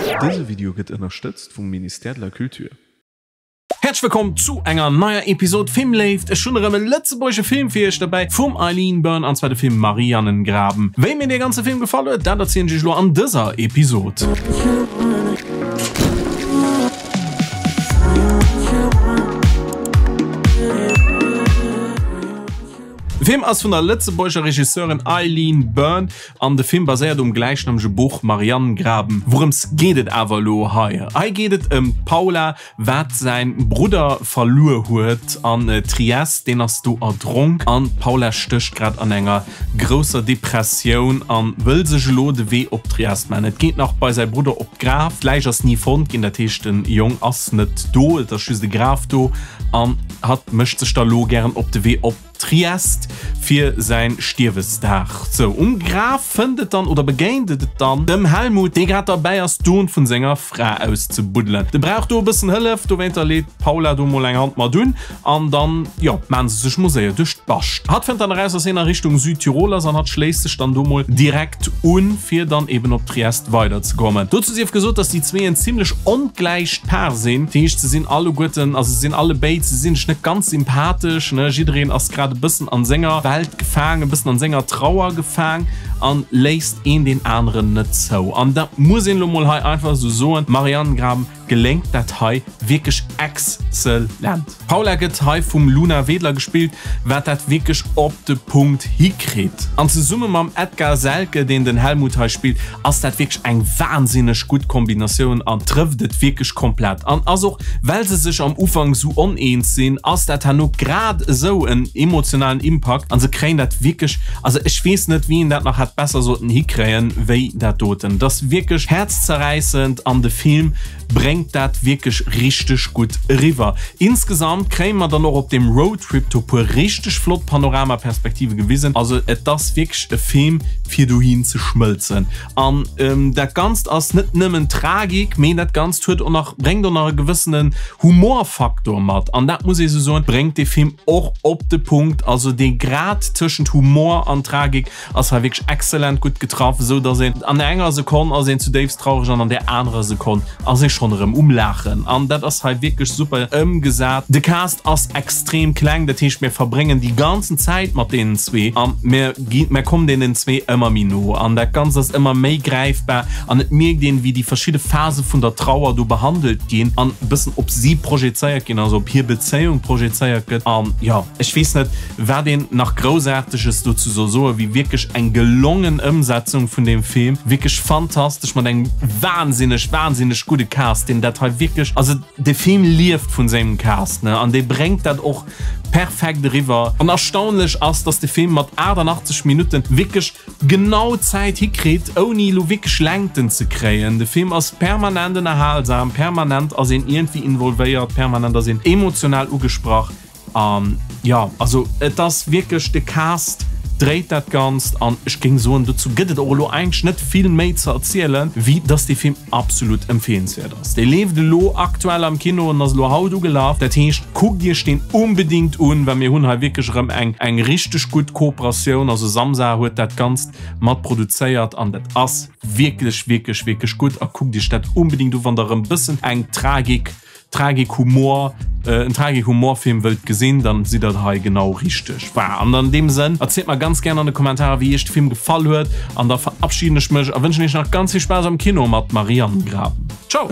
Dëse Video gëtt ënnerstëtzt vum Ministère de la Culture. Häerzlech wëllkomm zu enger neier Episode Filmléift. Ech hunn erëm e lëtzebuergesche Film fir iech derbäi vum Eileen Byrne an zwar de Film Marianengraben. Wéi mir dee ganze Film gefall huet, dat erzielen ech iech elo an dëser Episode. De Film ass vun der lëtzebuerger Regisseurin Eileen Byrne an de Film baséiert um gläichnamege Buch Marianengraben. Wourëms geet et awer elo hei? Hei geet et ëm d'Paula, wat säin Brudder verluer huet an Triest. Deen ass do erdronk an d'Paula stécht grad an enger grousser Depressioun an wëll sech elo de Wee op Triest maachen. Et geet nach bei säi Brudder op d'Graf. D'Läich ass ni fonnt ginn, dat heescht den Jong ass net do, et ass just e Graf do an hatt mécht sech da lo gären op de Wee op Triest fir säin Stierwesdag. Sou, um Graf fënnt et dann, oder begéint et dann dem Helmut, dee grad derbäi ass d'Urn vun senger Fra auszebuddelen. De brauch do e bëssen Hëllef, dowéinter leet d'Paula do mol eng Hand mat un an dann, jo, maan se sech mol séier duerch d'Bascht. Hatt fënnt dann eraus, dass hien a Richtung Südtirol ass an hatt schléisst sech dann do mol direkt un, fir dann eben op Triest weiderzekommen. Dozou sief gesot, dass déi zwee en zimlech ongläicht Paar sinn, dat heescht se sinn alleguerten, also se sinn allebéid, se sinn sech net ganz sympathesch, ne, jiddereen ass grad e bëssen an senger Welt gefaang, e bëssen an senger Trauer gefaang an léisst een deen aneren net zou. An dat muss een elo mol hei einfach esou soen, d'Marianne Graham geléngt dat hei wierklech exzellent. D'Paula gëtt hei vum Luna Wedler gespillt, wat dat wierklech op de Punkt hikritt. An zesumme mam Edgar Selke, deen den Helmut hei spillt, ass dat wierklech eng wahnsinneg gutt Kombinatioun an trëfft et wierklech komplett. An ass och, well se sech am Ufank esou oneens sinn, ass dat herno grad esou en emotionalen Impakt an se kréien dat wierklech, also ech weess net, wéi een dat nach hätt besser sollten hikréien, wéi dat doten. Et ass wierklech häerzzerräissend an de Film bréngt dat wierklech richteg gutt eriwwer. Insgesamt kréie mer dann och op deem Roadtrip do puer richteg flott Panoramaperspektive gewisen. Also et ass wierklech e Film fir dohin ze schmëlzen. An dat Ganzt ass net nëmmen Tragik, mee dat Ganzt huet och nach, bréngt och nach e gewëssenen Humorfaktor mat. An dat muss ee sou soen, bréngt dee Film och op de Punkt. Also dee Grad tëschent Humor an Tragik Ass hei wierklech excellent gutt getraff, esou dass een an enger Sekonn ass een zudéifst traureg an an där anerer Sekonn ass ee schonn erëm um Laachen an dat ass hei wierklech super ëmgesat. De Cast ass extrem kleng, dat heescht mir verbréngen déi ganzen Zäit mat deenen zwee an mir gi mir kommen deenen zwee ëmmer méi no an dat Ganzt ass ëmmer méi gräifbar an et mierkt een wéi déi verschidde Phase vun der Trauer do behandelt ginn an e bëssen op si projezéiert ginn, also op hir Bezéiung projezéiert gëtt an jo ech weess net Wat een nach Groussaarteges dozou soll soen, wéi wierklech eng gelongen Ëmsetzung vun deem Film, wierklech fantastesch mat engem wahnsinneg, wahnsinneg gudde Cast, deen dat hei wierklech, also de Film lieft vun sengem Cast, ne, an dee bréngt dat och perfekt eriwwer. An erstaunlech ass, dass de Film mat 88 Minutten wierklech genau d'Zäit hikritt, ouni elo wierklech Längten ze kréien. De Film ass permanent ënnerhalsam, permanent ass een iergendwéi involvéiert, permanent ass een emotional ugesprach. An jo, also et ass wierklech, de Cast dréit dat Ganzt an ech géing soen, dozou gëtt et och elo eigentlech net vill méi ze erzielen, wéi dass dee Film absolut empfeelenswäert ass. Dee leeft elo aktuell am Kino an ass elo haut ugelaf. Dat heescht, kuckt iech deen unbedingt un, well mir hunn hei wierklech erëm eng eng richteg gutt Kooperatioun. Also Samsa huet dat Ganzt mat produzéiert an dat ass wierklech, wierklech, wierklech gutt. A kuckt iech dat unbedingt u wann der erëm bëssen eng Tragik Tragikhumor, en Tragikhumorfilm wëllt gesinn, dann sidd der hei genau richteg. Voilà, an an deem Sënn, erzielt mer ganz gären an de Kommentarer wéi iech de Film gefall huet an da verabschieden ech mech a wënschen iech nach ganz vill Spaass am Kino mat Marianne Graben. Ciao!